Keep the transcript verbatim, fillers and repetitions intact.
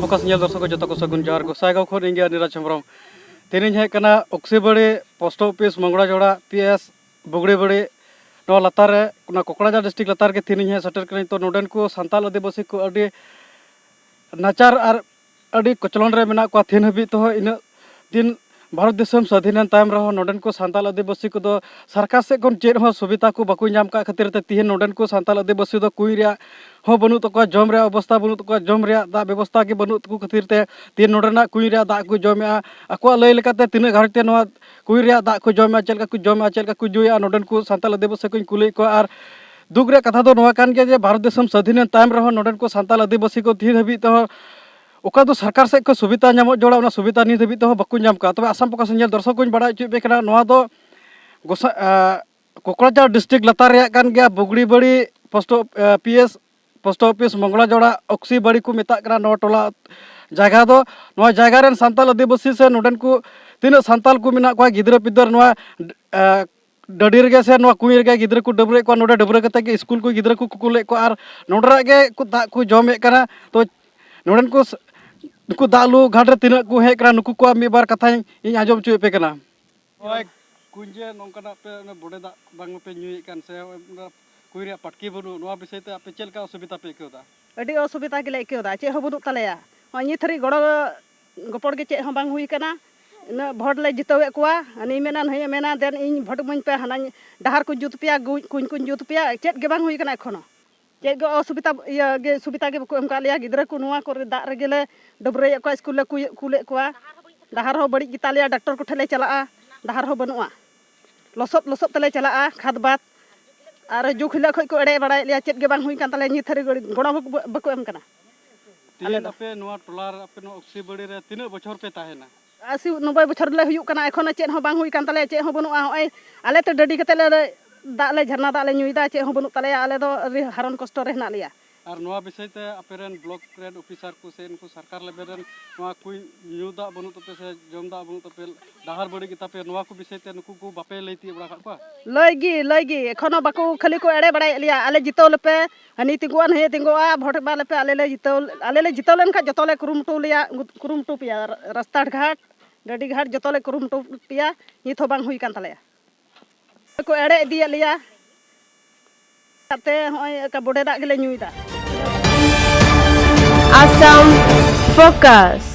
ᱯᱨᱚᱠᱟᱥ ᱧᱮᱞ ᱫᱚᱨᱥᱚᱠ ᱠᱚ ᱡᱚᱛᱚ ᱠᱚ ᱥᱟᱹᱜᱩᱱ ᱡᱚᱦᱟᱨ᱾ ᱜᱚᱸᱥᱟᱭᱜᱟᱸᱣ ᱠᱷᱚᱱ ᱤᱧ ᱜᱮ ᱱᱤᱨᱟᱡᱽ ᱦᱮᱢᱵᱨᱚᱢ᱾ ᱛᱮᱦᱮᱧ ᱦᱮᱡ ᱠᱟᱱᱟ ᱚᱠᱥᱤᱵᱟᱹᱲᱤ ᱯᱳᱥᱴ ᱚᱯᱷᱤᱥ, ᱢᱚᱝᱜᱚᱲᱟᱡᱚᱲᱟ, ᱯᱤ ᱮᱥ ᱵᱩᱜᱲᱤᱵᱟᱹᱲᱤ, ᱱᱚᱣᱟ ᱞᱟᱛᱟᱨ ᱨᱮ, ᱚᱱᱟ ᱠᱚᱠᱲᱟᱡᱟᱲ ᱰᱤᱥᱴᱨᱤᱠᱴ ᱞᱟᱛᱟᱨ ᱨᱮᱜᱮ ᱛᱮᱦᱮᱧ ᱦᱮᱡ ᱥᱮᱴᱮᱨ ᱠᱟᱹᱱᱟᱹᱧ᱾ ᱛᱚ, ᱱᱚᱰᱮᱱ ᱠᱚ ᱥᱟᱱᱛᱟᱲ ᱟᱹᱫᱤᱵᱟᱹᱥᱤ ᱠᱚ ᱟᱹᱰᱤ ᱱᱟᱪᱟᱨ ᱟᱨ ᱟᱹᱰᱤ ᱠᱚᱪᱞᱚᱱ ᱨᱮ ᱢᱮᱱᱟᱜ ᱠᱚᱣᱟ᱾ ᱛᱮᱦᱮᱧ ᱦᱟᱹᱵᱤᱡ ᱛᱮᱦᱚᱸ ᱤᱱᱟᱹᱜ ᱫᱤᱱ ᱵᱷᱟᱨᱚᱛ ᱫᱤᱥᱚᱢ ᱥᱟᱹᱫᱷᱤᱱᱮᱱ ᱛᱟᱭᱚᱢ ᱨᱮᱦᱚᱸ ᱱᱚᱰᱮᱱ ᱠᱚ ᱥᱟᱱᱛᱟᱲ ᱟᱹᱫᱤᱵᱟᱹᱥᱤ ᱠᱚᱫᱚ ᱥᱚᱨᱠᱟᱨ ᱥᱮᱫ ᱠᱷᱚᱱ ᱪᱮᱫ ᱦᱚᱸ ᱥᱩᱵᱤᱫᱷᱟ ᱠᱚ ᱵᱟᱠᱚ ᱧᱟᱢ ᱠᱟᱜ ᱠᱷᱟᱹᱛᱤᱨ ᱛᱮ ᱛᱮᱦᱮᱧ ᱱᱚᱰᱮᱱ ᱠᱚ ᱥᱟᱱᱛᱟᱲ ᱟᱹᱫᱤᱵᱟᱹᱥᱤ ᱫᱚ ᱠᱩᱧ ᱨᱮᱭᱟᱜ ᱦᱚᱸ ᱵᱟᱹᱱᱩᱜ ᱛᱟᱠᱚᱣᱟ, ᱡᱚᱢ ᱨᱮᱭᱟᱜ ᱚᱵᱚᱥᱛᱟ ᱵᱟᱹᱱᱩᱜ ᱛᱟᱠᱚᱣᱟ, ᱡᱚᱢ ᱨᱮᱭᱟᱜ ᱫᱟᱜ ᱵᱮᱵᱚᱥᱛᱟ ᱜᱮ ᱵᱟᱹᱱᱩᱜ ᱛᱟᱠᱚ ᱠᱷᱟᱹᱛᱤᱨ ᱛᱮ ᱛᱮᱦᱮᱧ ᱱᱚᱰᱮᱱᱟᱜ ᱠᱩᱧ ᱨᱮᱭᱟᱜ ᱫᱟᱜ ᱠᱚ ᱡᱚᱢᱮᱜᱼᱟ᱾ ᱟᱠᱚᱣᱟᱜ ᱞᱟᱹᱭ ᱞᱮᱠᱟᱛᱮ ᱛᱤᱱᱟᱹᱜ ᱜᱷᱟᱨᱚᱸᱡᱽ ᱛᱮ ᱱᱚᱣᱟ ᱠᱩᱧ ᱨᱮᱭᱟᱜ ᱫᱟᱜ ᱠᱚ ᱡᱚᱢᱮᱜᱼᱟ, ᱪᱮᱫ ᱞᱮᱠᱟ ᱠᱚ ᱡᱚᱢᱮᱜᱼᱟ, ᱪᱮᱫ ᱞᱮᱠᱟ ᱠᱚ ᱧᱩᱭᱮᱜᱼᱟ, ᱱᱚᱰᱮᱱ ᱠᱚ ᱥᱟᱱᱛᱟᱲ ᱟᱹᱫᱤᱵᱟᱹᱥᱤ ᱠᱚᱧ ᱠᱩᱞᱤᱭᱮᱫ ᱠᱚᱣᱟ᱾ ᱟᱨ ᱫᱩᱠ ᱨᱮᱭᱟᱜ ᱠᱟᱛᱷᱟ ᱫᱚ ᱱᱚᱣᱟ ᱠᱟᱱ ᱜᱮᱭᱟ ᱡᱮ ᱵᱷᱟᱨᱚᱛ ᱫᱤᱥᱚᱢ ᱥᱟᱹᱫᱷᱤᱱᱮᱱ ᱛᱟᱭᱚᱢ ᱨᱮᱦᱚᱸ ᱱᱚᱰᱮᱱ ᱠᱚ ᱥᱟᱱᱛᱟᱲ ᱟᱹᱫᱤᱵᱟᱹᱥᱤ ᱠᱚ ᱛᱤᱦᱤᱧ ᱦᱟᱹᱵᱤᱡ ᱛᱮᱦᱚᱸ ᱚᱠᱟ ᱫᱚ ᱥᱚᱨᱠᱟᱨ ᱥᱮᱫ ᱠᱷᱚᱱ ᱥᱩᱵᱤᱫᱷᱟ ᱧᱟᱢᱚᱜ ᱡᱚᱲᱟ, ᱚᱱᱟ ᱥᱩᱵᱤᱫᱷᱟ ᱱᱤᱛ ᱦᱟᱹᱵᱤᱡ ᱛᱮᱦᱚᱸ ᱵᱟᱠᱚ ᱧᱟᱢ ᱠᱟᱜᱼᱟ᱾ ᱛᱚᱵᱮ ᱟᱥᱟᱢ ᱯᱨᱚᱠᱟᱥ ᱧᱮᱞ ᱫᱚᱨᱥᱚᱠ ᱠᱚᱧ ᱵᱟᱲᱟᱭ ᱦᱚᱪᱚᱭᱮᱫ ᱯᱮ ᱠᱟᱱᱟ, ᱱᱚᱣᱟ ᱫᱚ ᱜᱚᱥᱟ-, ᱟ, ᱠᱚᱠᱲᱟᱡᱟᱲ ᱰᱤᱥᱴᱨᱤᱠᱴ ᱞᱟᱛᱟᱨ ᱨᱮᱭᱟᱜ ᱠᱟᱱ ᱜᱮᱭᱟ᱾ ᱵᱩᱜᱲᱤᱵᱟᱹᱲᱤ ᱯᱳᱥᱴ ᱚᱯ-, ᱟ, ᱯᱤ ᱮᱥ ᱯᱳᱥᱴ ᱚᱯᱷᱤᱥ, ᱢᱚᱝᱜᱚᱞᱟᱡᱚᱲᱟ, ᱚᱠᱥᱤᱵᱟᱲᱤ ᱠᱚ ᱢᱮᱛᱟᱜ ᱠᱟᱱᱟ ᱱᱚᱣᱟ ᱴᱚᱞᱟ ᱡᱟᱭᱜᱟ ᱫᱚ᱾ ᱱᱚᱣᱟ ᱡᱟᱭᱜᱟ ᱨᱮᱱ ᱥᱟᱱᱛᱟᱲ ᱟᱹᱫᱤᱵᱟᱹᱥᱤ ᱥᱮ ᱱᱚᱰᱮᱱ ᱠᱚ ᱛᱤᱱᱟᱹᱜ ᱥᱟᱱᱛᱟᱲ ᱠᱚ ᱢᱮᱱᱟᱜ ᱠᱚᱣᱟ, ᱜᱤᱫᱽᱨᱟᱹ ᱯᱤᱫᱽᱨᱟᱹ ᱱᱚᱣᱟ, ᱟ, ᱰᱟᱹᱰᱤ ᱨᱮᱜᱮ ᱥᱮ ᱱᱚᱣᱟ ᱠᱩᱧ ᱨᱮᱜᱮ ᱜᱤᱫᱽᱨᱟᱹ ᱠᱚ ᱰᱟᱹᱵᱽᱨᱟᱹᱭᱮᱫ ᱠᱚᱣᱟ᱾ ᱱᱚᱰᱮ ᱰᱟᱹᱵᱽᱨᱟᱹ ᱠᱟᱛᱮ ᱜᱮ ᱥᱠᱩᱞ ᱠᱚ ᱜᱤᱫᱽᱨᱟᱹ ᱠᱚ ᱠᱩᱞᱮᱫ ᱠᱚᱣᱟ ᱟᱨ ᱱᱚᱰᱮᱱᱟᱜ ᱜᱮ ᱠᱚ ᱫᱟᱜ ᱠᱚ ᱡᱚᱢᱮᱫ ᱠᱟᱱᱟ᱾ ᱛᱚ, ᱱᱚᱰᱮᱱ ᱠᱚ ᱥ-, ᱱᱩᱠᱩ ᱫᱟᱜ ᱞᱩ ᱜᱷᱟᱴ ᱨᱮ ᱛᱤᱱᱟᱹᱜ ᱠᱚ ᱦᱮᱡ ᱠᱟᱱᱟ, ᱱᱩᱠᱩ ᱠᱚᱣᱟᱜ ᱢᱤᱫ ᱵᱟᱨ ᱠᱟᱛᱷᱟᱧ ᱤᱧ ᱟᱸᱡᱚᱢ ᱦᱚᱪᱚᱭᱮᱫ ᱯᱮ ᱠᱟᱱᱟ᱾ ᱱᱚᱜᱼᱚᱭ ᱠᱩᱧ ᱡᱮ ᱱᱚᱝᱠᱟᱱᱟᱜ ᱯᱮ, ᱚᱱᱟ ᱵᱚᱰᱮ ᱫᱟᱜ ᱵᱟᱝ ᱯᱮ ᱧᱩᱭᱮᱫ ᱠᱟᱱ ᱥᱮ ᱚᱱᱟ ᱠᱩᱧ ᱨᱮᱭᱟᱜ ᱯᱟᱴᱠᱤ ᱵᱟᱹᱱᱩᱜ, ᱱᱚᱣᱟ ᱵᱤᱥᱚᱭ ᱛᱮ ᱟᱯᱮ ᱪᱮᱫ ᱞᱮᱠᱟ ᱚᱥᱩᱵᱤᱫᱷᱟ ᱯᱮ ᱟᱹᱭᱠᱟᱹᱣ ᱮᱫᱟ? ᱟᱹᱰᱤ ᱚᱥᱩᱵᱤᱫᱷᱟ ᱜᱮᱞᱮ ᱟᱹᱭᱠᱟᱹᱣ ᱮᱫᱟ, ᱪᱮᱫ ᱦᱚᱸ ᱵᱟᱹᱱᱩᱜ ᱛᱟᱞᱮᱭᱟ᱾ ᱱᱚᱜᱼᱚᱭ ᱱᱤᱛ ᱦᱟᱹᱨᱤᱡ ᱜᱚᱲᱚ ᱜᱚᱯᱚᱲ ᱜᱮ ᱪᱮᱫ ᱦᱚᱸ ᱵᱟᱝ ᱦᱩᱭ ᱠᱟᱱᱟ᱾ ᱩᱱᱟᱹᱜ ᱵᱷᱳᱴ ᱞᱮ ᱡᱤᱛᱟᱹᱣᱮᱫ ᱠᱚᱣᱟ, ᱦᱟᱹᱱᱤᱭ ᱢᱮᱱᱟ, ᱱᱟᱹᱭᱮ ᱢᱮᱱᱟ, "ᱫᱮᱱ ᱤᱧ ᱵᱷᱳᱴ ᱤᱢᱟᱹᱧ ᱯᱮ, ᱦᱟᱱᱟᱧ ᱰᱟᱦᱟᱨ ᱠᱚᱧ ᱡᱩᱛ ᱯᱮᱭᱟ, ᱜᱩ-, ᱠᱩᱧ ᱠᱚᱧ ᱡᱩᱛ ᱯᱮᱭᱟ", ᱪᱮᱫ ᱜᱮ ᱵᱟᱝ ᱦᱩᱭ ᱠᱟᱱᱟ ᱮᱠᱷᱚᱱᱳ᱾ ᱪᱮᱫ ᱜᱮ ᱚᱥᱩᱵᱤᱫᱷᱟ, ᱤᱭᱟᱹ ᱜᱮ ᱥᱩᱵᱤᱫᱷᱟ ᱜᱮ ᱵᱟᱠᱚ ᱮᱢ ᱠᱟᱜ ᱞᱮᱭᱟ᱾ ᱜᱤᱫᱽᱨᱟᱹ ᱠᱚ ᱱᱚᱣᱟ ᱠᱚᱨᱮ ᱫᱟᱜ ᱨᱮᱜᱮ ᱞᱮ ᱰᱟᱹᱵᱽᱨᱟᱹᱭᱮᱫ ᱠᱚᱣᱟ, ᱥᱠᱩᱞ ᱞᱮ ᱠᱩᱭ-, ᱠᱩᱞᱮᱫ ᱠᱚᱣᱟ᱾ ᱰᱟᱦᱟᱨ ᱦᱚᱸ ᱵᱟᱹᱲᱤᱡ ᱜᱮᱛᱟ ᱞᱮᱭᱟ, ᱰᱟᱠᱛᱚᱨ ᱠᱚᱴᱷᱮᱱ ᱞᱮ ᱪᱟᱞᱟᱜᱼᱟ, ᱰᱟᱦᱟᱨ ᱦᱚᱸ ᱵᱟᱹᱱᱩᱜᱼᱟ, ᱞᱚᱥᱚᱫ ᱞᱚᱥᱚᱫ ᱛᱮᱞᱮ ᱪᱟᱞᱟᱜᱼᱟ ᱠᱷᱟᱫᱽ ᱵᱟᱫᱽ᱾ ᱟᱨ ᱡᱩᱜᱽ ᱦᱤᱞᱳᱜ ᱠᱷᱚᱱ ᱠᱚ ᱮᱲᱮ ᱵᱟᱲᱟᱭᱮᱫ ᱞᱮᱭᱟ, ᱪᱮᱫ ᱜᱮ ᱵᱟᱝ ᱦᱩᱭ ᱠᱟᱱ ᱛᱟᱞᱮᱭᱟ, ᱱᱤᱛ ᱦᱟᱹᱨᱤᱡ ᱜᱚᱲᱚ ᱵᱟᱠᱚ, ᱵᱟᱠᱚ ᱮᱢ ᱠᱟᱱᱟ᱾ ᱟᱞᱮ ᱛᱤᱦᱤᱧ ᱫᱚ ᱟᱯᱮ ᱱᱚᱣᱟ ᱴᱚᱞᱟ ᱨᱮ, ᱟᱯᱮ ᱱᱚᱣᱟ ᱚᱠᱥᱤᱵᱟᱹᱲᱤ ᱨᱮ ᱛᱤᱱᱟᱹᱜ ᱵᱚᱪᱷᱚᱨ ᱯᱮ ᱛᱟᱦᱮᱱᱟ? ᱟᱥᱤ ᱱᱚᱵᱵᱳᱭ ᱵᱚᱪᱷᱚᱨ ᱞᱮ ᱦᱩᱭᱩᱜ ᱠᱟᱱᱟ, ᱮᱠᱷᱚᱱᱳ ᱪᱮᱫ ᱦᱚᱸ ᱵᱟᱝ ᱦᱩᱭ ᱠᱟᱱ ᱛᱟᱞᱮᱭᱟ, ᱪᱮᱫ ᱦᱚᱸ ᱵᱟᱹᱱᱩᱜᱼᱟ᱾ ᱦᱚᱸᱜᱼᱚᱭ ᱟᱞᱮ ᱛᱮ ᱰᱟᱹᱰᱤ ᱠᱟᱛᱮ ᱞᱮ ᱫᱟᱜ ᱞᱮ, ᱡᱷᱟᱨᱱᱟ ᱫᱟᱜ ᱞᱮ ᱧᱩᱭᱮᱫᱟ, ᱪᱮᱫ ᱦᱚᱸ ᱵᱟᱹᱱᱩᱜ ᱛᱟᱞᱮᱭᱟ, ᱟᱞᱮ ᱫᱚ ᱟᱹᱰᱤ ᱦᱟᱨᱚᱱ ᱠᱚᱥᱴᱚ ᱨᱮ ᱦᱮᱱᱟᱜ ᱞᱮᱭᱟ᱾ ᱟᱨ ᱱᱚᱣᱟ ᱵᱤᱥᱚᱭ ᱛᱮ ᱟᱯᱮ ᱨᱮᱱ ᱵᱞᱚᱠ ᱨᱮᱱ ᱚᱯᱷᱤᱥᱟᱨ ᱠᱚ ᱥᱮ ᱩᱱᱠᱩ ᱥᱚᱨᱠᱟᱨ ᱞᱮᱵᱮᱞ ᱨᱮᱱ ᱱᱚᱣᱟ ᱠᱩᱧ ᱧᱩ ᱫᱟᱜ ᱵᱟᱹᱱᱩᱜ ᱛᱟᱯᱮ ᱥᱮ ᱡᱚᱢ ᱫᱟᱜ ᱵᱟᱹᱱᱩᱜ ᱛᱟᱯᱮ, ᱰᱟᱦᱟᱨ ᱵᱟᱹᱲᱤᱡ ᱜᱮᱛᱟ ᱯᱮ, ᱱᱚᱣᱟ ᱠᱚ ᱵᱤᱥᱚᱭ ᱛᱮ ᱱᱩᱠᱩ ᱠᱚ ᱵᱟᱯᱮ ᱞᱟᱹᱭ ᱛᱤᱭᱳᱜ ᱵᱟᱲᱟ ᱟᱠᱟᱫ ᱠᱚᱣᱟ? ᱞᱟᱹᱭ ᱜᱮ, ᱞᱟᱹᱭ ᱜᱮ, ᱮᱠᱷᱚᱱᱳ ᱵᱟᱠᱚ, ᱠᱷᱟᱹᱞᱤ ᱠᱚ ᱮᱲᱮ ᱵᱟᱲᱟᱭᱮᱫ ᱞᱮᱭᱟ, "ᱟᱞᱮ ᱡᱤᱛᱟᱹᱣ ᱞᱮᱯᱮ, ᱦᱟᱹᱱᱤ ᱛᱤᱸᱜᱩᱜᱼᱟ, ᱱᱟᱹᱭᱮ ᱛᱤᱸᱜᱩᱜᱼᱟ, ᱵᱷᱳᱴ ᱮᱢᱟ ᱞᱮᱯᱮ, ᱟᱞᱮ ᱞᱮ ᱡᱤᱛᱟᱹᱣ, ᱟᱞᱮ ᱞᱮ ᱡᱤᱛᱟᱹᱣ ᱞᱮᱱᱠᱷᱟᱱ ᱡᱚᱛᱚ ᱞᱮ ᱠᱩᱨᱩᱢᱩᱴᱩ ᱞᱮᱭᱟ, ᱠᱩᱨᱩᱢᱩᱴᱩ ᱯᱮᱭᱟ, ᱨᱟᱥᱛᱟ ᱜᱷᱟᱴ, ᱜᱟᱹᱰᱤ ᱜᱷᱟᱴ ᱡᱚᱛᱚ ᱞᱮ ᱠᱩᱨᱩᱢᱩᱴᱩ ᱯᱮᱭᱟ", ᱱᱤᱛ ᱦᱚᱸ ᱵᱟᱝ ᱦᱩᱭ ᱠᱟᱱ ᱛᱟᱞᱮᱭᱟ᱾ ᱠᱚ ᱮᱲᱮ ᱤᱫᱤᱭᱮᱫ ᱞᱮᱭᱟ᱾ ᱠᱟᱛᱮ ᱦᱚᱸᱜᱼᱚᱭ ᱮᱠᱟ ᱵᱚᱰᱮ ᱫᱟᱜ ᱜᱮᱞᱮ ᱧᱩᱭᱮᱫᱟ᱾ Assam Focus.